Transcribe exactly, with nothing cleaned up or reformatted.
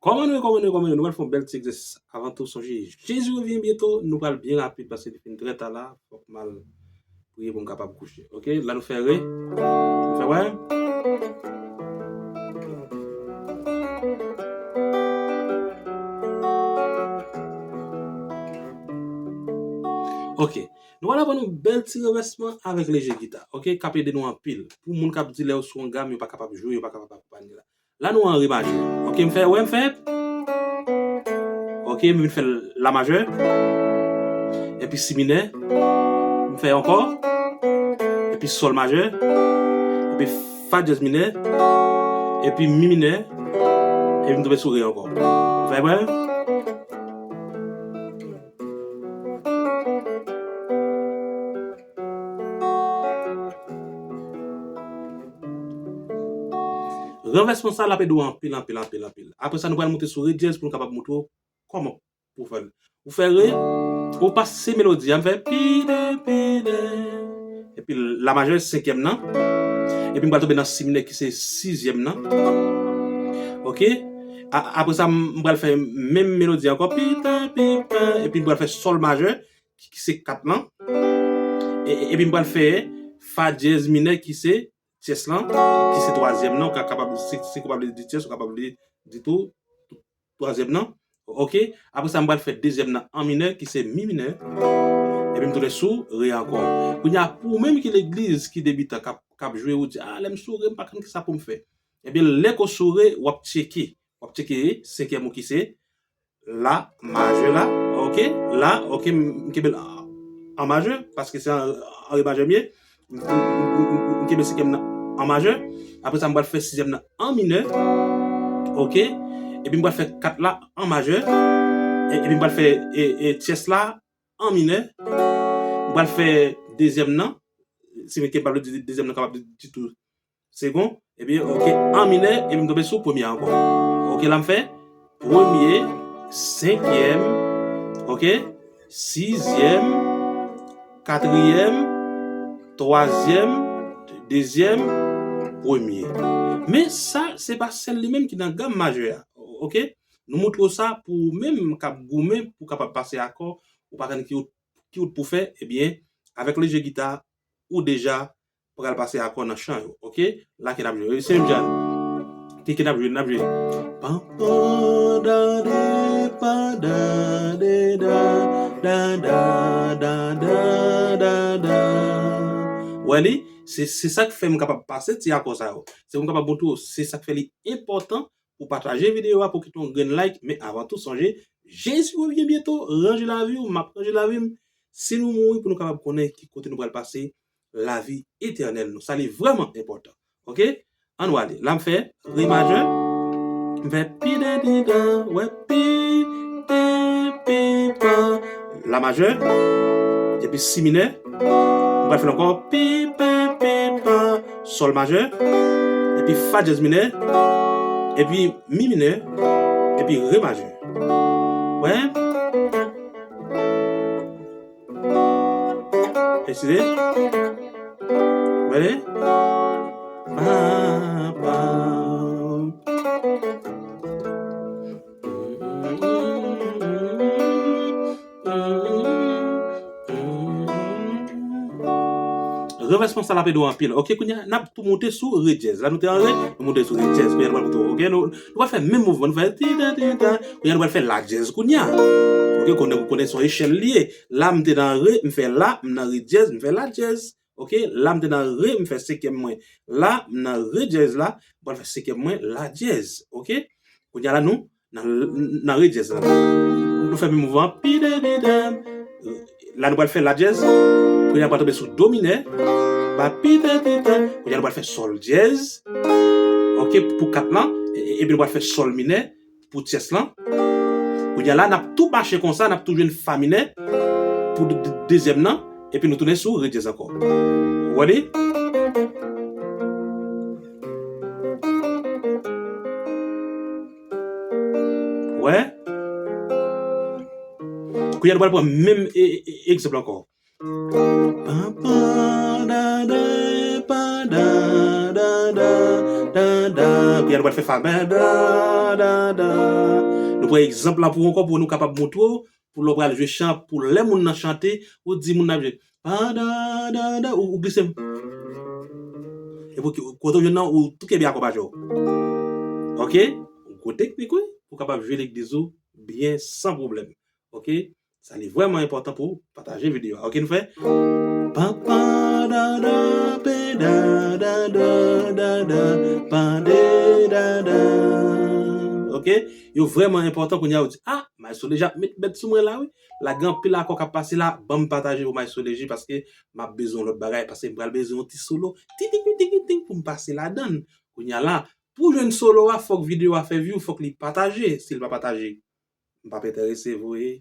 Kòman nou ye, kòman nou ye, kòman nou ye? Nou pral fè yon bèl ti egzèsis avan tou. Sonje, Jezi revyen byento, nou pral byen rapid paske li fin trè ta la. Fòk m al priye pou m kapab kouche. Oke, la nou fè re. Nou fè wè. Oke. Nou pral aprann yon bèl ti ranvèsman avèk leje gita, oke, k ap ede nou anpil. Pou moun k ap di lè yo sou yon gam, yo pa kapab jwe, yo pa kapab akonpanye la. La nou an re majè. Oke, m fè, wè m fè. Oke, m vin fè la majè. Epi si minè. M fè ankò. Epi sòl majè. Epi fa dyèz minè. Epi mi minè. Epi m tonbe sou re ankò. M fè wè. Ranvèsman sa l ap ede w anpil, anpil, anpil, anpil. Apre sa, nou pral monte sou re dyèz pou nou kapab montre w kòman pou fè l. Ou fè re, ou pase melodi a, m fè pide, pide. Epi la majè, senkyèm nan. Epi m pral tonbe nan si minè ki se sizyèm nan. Oke? A- apre sa, m m pral fè menm melodi ankò. Pita, pipa. Epi m pral fè sòl majè ki, ki se kat lan. E- e- epi m pral fè fa dyèz minè ki se tyès lan, ki se twazyèm nan. Ou ka kapab, si, si ou kapab di tyès, ou kapab di, di tou twazyèm nan. Oke? Apre sa, m pral fè dezyèm nan an minè, ki se mi minè. Epi m tounen sou re ankò. Kounye a, pou ou menm ki legliz, ki debitan, k ap, k ap jwe, ou di, a, lè m sou re, m pa konn kisa pou m fè. Ebyen, lè ke w sou re, w ap tcheke. W ap tcheke senkyèm ou ki se la majè la. Oke? La, oke, m m kenbe l an, an majè, paske se an, an re majè m ye. M, m, m, m, m kenbe senkyèm nan an majè. Apre sa, m pral fè sizyèm nan an minè. Oke? Epi m pral fè kat la an majè. E- epi m pral fè e- e tyès la an minè. M pral fè dezyèm nan. Si m kapab di dezyèm nan, kapab di, di tou segon. Ebyen, oke, an minè, epi m tonbe sou premye ankò. Oke, la m fè premye, senkyèm, oke, sizyèm, katriyèm, twazyèm, dezyèm, premye. Men sa, se pa sèl li menm ki nan gam majè a. Oke? Nou montre w sa pou ou menm k ap goumen pou w kapab pase akò, ou pa konn ki wout, ki wout pou fè, ebyen, avèk leje gita, ou deja pral pase akò nan chan yo, oke? La ke n ap jwe. Se menm jan. Ki, ki n ap jwe, n ap jwe. Pam, pam, da, de, pa, da, de, da, da, da, da, da, da, da. Wè li? Se, se sa k fè m kapab pase ti akò sa yo. Se pou m kapab montre w, se sa k fè li enpòtan pou pataje videyo a, pou kite yon grenn like, men avan tou, sonje, Jezi revyen byento, ranje lavi w, m ap ranje lavi m. Si nou mouri, pou nou kapab konnen ki kote nou pral pase lavi etènèl nou. Sa li vrèman enpòtan. Oke? Ann nou ale. La m fè re majè. M fè pi de di dan, wè pi de pi pa. La majè. Epi si minè. M pral fè l ankò. Pi, pe, pi, pa. Sòl majè. Epi fa dyèz minè. Epi mi minè. Epi re majè. Wè. Eskize. Wè. Pa, pa. Ranvèsman sa l ap ede w anpil. Oke, kounye a, n ap tou monte sou re dyèz. La nou te an re, nou monte sou re dyèz. Kounye a, nou pral monte, oke, nou, nou pral fè menm mouvman. Nou fè ti, ta, ti, ta. Kounye a, nou pral fè la dyèz kounye a. Oke, konnen, konnen se yon echèl li ye. La, m te nan re, m fè la, m nan re dyèz, m fè la dyèz. Oke, la, m te nan re, m fè senkyèm mwen. La, m nan re dyèz la, m pral fè senkyèm mwen, la dyèz. Oke? Kounye a la, nou, nan, nan re dyèz la. Nou fè menm mouvman an, pi de di dan. La, nou pral fè la dyèz. Kounye a, nou pral tonbe sou do minè. Ba, pi de di dan. Kounye a, nou pral fè sòl dyèz. Oke, pou kat lan. E- e- epi nou pral fè sòl minè pou tyès lan. Kounye a la, n ap tou mache konsa, n ap tou jwenn fa minè pou de- de- dezyèm nan. Epi nou tounen sou re dyèz ankò. Ou wè li? Wè? Kounye a nou pral pran menm e- e- egzanp la ankò. Pa, pa, da, de, pa, da, da, da, da, da, Kounye a nou pral fè fa. Da, da, da. Nou pran egzanp la pou ankò pou nou kapab montre w, pou lè w pral jwe chan, pou lè moun nan chante, ou di moun nan jwe. Pa, da, da, da, ou, ou glise. Epi ki- kote w jwenn nan, ou tou kenbe akò majè w. Ok? Gwo teknik, wi, pou kapab jwe legliz ou byen san pwoblèm. Ok? Sa li vrèman enpòtan pou pataje videyo a. Ok, nou fè. Pa, pa, da, da, pe, da, da, da, da, da, pa, de, da, da. Ok? Yo vrèman enpòtan kounye a ou di, ah, Maestro Léger ap met bèt sou mwen la, wi. La gen anpil akò k ap pase la, ban m pataje pou Maestro Léger paske m ap bezwen yon lòt bagay, paske m pral bezwen yon ti solo, ti, ti, ti, ti, ti, pou m pase ladan l. Kounye a la, pou jwenn solo a, fòk videyo a fè view, fòk li pataje. Si l pa pataje, m p ap enterese vre.